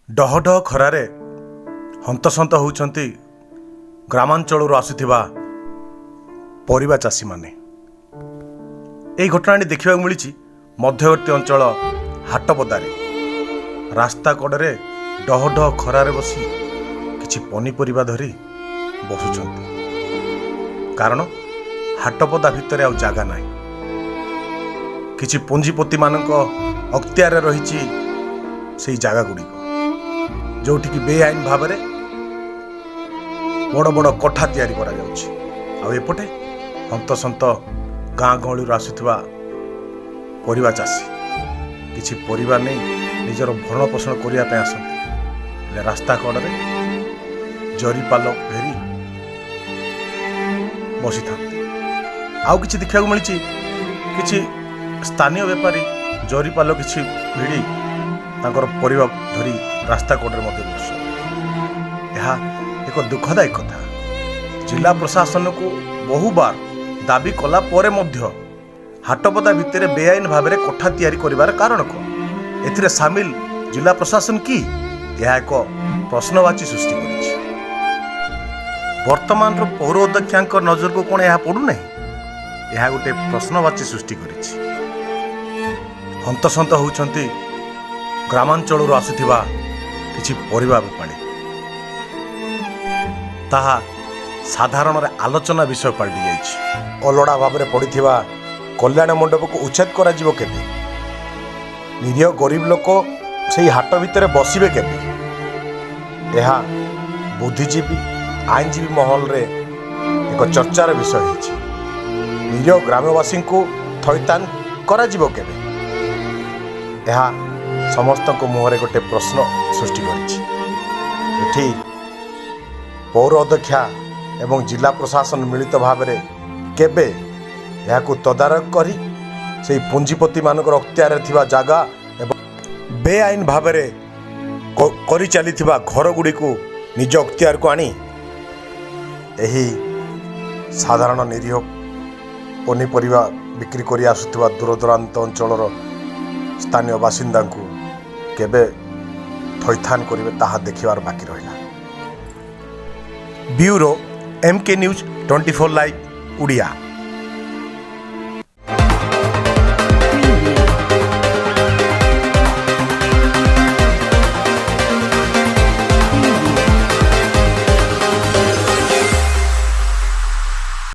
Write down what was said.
ଡହ ଡହ ଖରାରେ ହନ୍ତସନ୍ତ ହେଉଛନ୍ତି ଗ୍ରାମାଞ୍ଚଳରୁ ଆସୁଥିବା ପରିବା ଚାଷୀମାନେ। ଏହି ଘଟଣାଟି ଦେଖିବାକୁ ମିଳିଛି ମଧ୍ୟବର୍ତ୍ତୀ ଅଞ୍ଚଳ ହାଟପଦାରେ। ରାସ୍ତା କଡ଼ରେ ଡହ ଡହ ଖରାରେ ବସି କିଛି ପନିପରିବା ଧରି ବସୁଛନ୍ତି, କାରଣ ହାଟପଦା ଭିତରେ ଆଉ ଜାଗା ନାହିଁ। କିଛି ପୁଞ୍ଜିପତିମାନଙ୍କ ଅକ୍ତିଆରରେ ରହିଛି ସେଇ ଜାଗା ଗୁଡ଼ିକ, ଯେଉଁଠିକି ବେଆଇନ ଭାବରେ ବଡ଼ ବଡ଼ କୋଠା ତିଆରି କରାଯାଉଛି। ଆଉ ଏପଟେ ହନ୍ତସନ୍ତ ଗାଁ ଗହଳିରୁ ଆସୁଥିବା ପରିବା ଚାଷୀ କିଛି ପରିବା ନେଇ ନିଜର ଭରଣ ପୋଷଣ କରିବା ପାଇଁ ଆସନ୍ତି, ହେଲେ ରାସ୍ତା କଡ଼ରେ ଜରିପାଲ ଘେରି ବସିଥାନ୍ତି। ଆଉ କିଛି ଦେଖିବାକୁ ମିଳିଛି, କିଛି ସ୍ଥାନୀୟ ବେପାରୀ ଜରିପାଲ କିଛି ଭିଡ଼ି ତାଙ୍କର ପରିବା ଧରି ରାସ୍ତା କଡ଼ରେ ମଧ୍ୟ ବସୁଛନ୍ତି। ଏହା ଏକ ଦୁଃଖଦାୟକ କଥା। ଜିଲ୍ଲା ପ୍ରଶାସନକୁ ବହୁବାର ଦାବି କଲା ପରେ ମଧ୍ୟ ହାଟପଦା ଭିତରେ ବେଆଇନ ଭାବରେ କୋଠା ତିଆରି କରିବାର କାରଣ କ'ଣ? ଏଥିରେ ସାମିଲ ଜିଲ୍ଲା ପ୍ରଶାସନ କି? ଏହା ଏକ ପ୍ରଶ୍ନବାଚୀ ସୃଷ୍ଟି କରିଛି। ବର୍ତ୍ତମାନର ପୌର ଅଧ୍ୟକ୍ଷାଙ୍କ ନଜରକୁ କ'ଣ ଏହା ପଡ଼ୁନାହିଁ? ଏହା ଗୋଟେ ପ୍ରଶ୍ନବାଚୀ ସୃଷ୍ଟି କରିଛି। ହନ୍ତସନ୍ତ ହେଉଛନ୍ତି ଗ୍ରାମାଞ୍ଚଳରୁ ଆସୁଥିବା କିଛି ପରିବା ବେପାରୀ, ତାହା ସାଧାରଣରେ ଆଲୋଚନା ବିଷୟ ପାଲଟି ଯାଇଛି। ଅଲୋଡ଼ା ଭାବରେ ପଡ଼ିଥିବା କଲ୍ୟାଣ ମଣ୍ଡପକୁ ଉଚ୍ଛେଦ କରାଯିବ କେବେ? ନିରୀହ ଗରିବ ଲୋକ ସେଇ ହାଟ ଭିତରେ ବସିବେ କେବେ? ଏହା ବୁଦ୍ଧିଜୀବୀ, ଆଇନଜୀବୀ ମହଲରେ ଏକ ଚର୍ଚ୍ଚାର ବିଷୟ ହୋଇଛି। ନିରୀହ ଗ୍ରାମବାସୀଙ୍କୁ ଥଇଥାନ କରାଯିବ କେବେ? ଏହା ସମସ୍ତଙ୍କ ମୁହଁରେ ଗୋଟେ ପ୍ରଶ୍ନ ସୃଷ୍ଟି କରିଛି। ଏଠି ପୌର ଅଧ୍ୟକ୍ଷା ଏବଂ ଜିଲ୍ଲା ପ୍ରଶାସନ ମିଳିତ ଭାବରେ କେବେ ଏହାକୁ ତଦାରଖ କରି ସେଇ ପୁଞ୍ଜିପତିମାନଙ୍କର ଅକ୍ତିଆରରେ ଥିବା ଜାଗା ଏବଂ ବେଆଇନ ଭାବରେ କରିଚାଲିଥିବା ଘରଗୁଡ଼ିକୁ ନିଜ ଅକ୍ତିଆରକୁ ଆଣି ଏହି ସାଧାରଣ ନିରୀହ ପନିପରିବା ବିକ୍ରି କରି ଆସୁଥିବା ଦୂରଦୂରାନ୍ତ ଅଞ୍ଚଳର ସ୍ଥାନୀୟ ବାସିନ୍ଦାଙ୍କୁ କେବେ ଥଇଥାନ କରିବେ, ତାହା ଦେଖିବାର ବାକି ରହିଲା। Bureau, M K news 24 live Odia.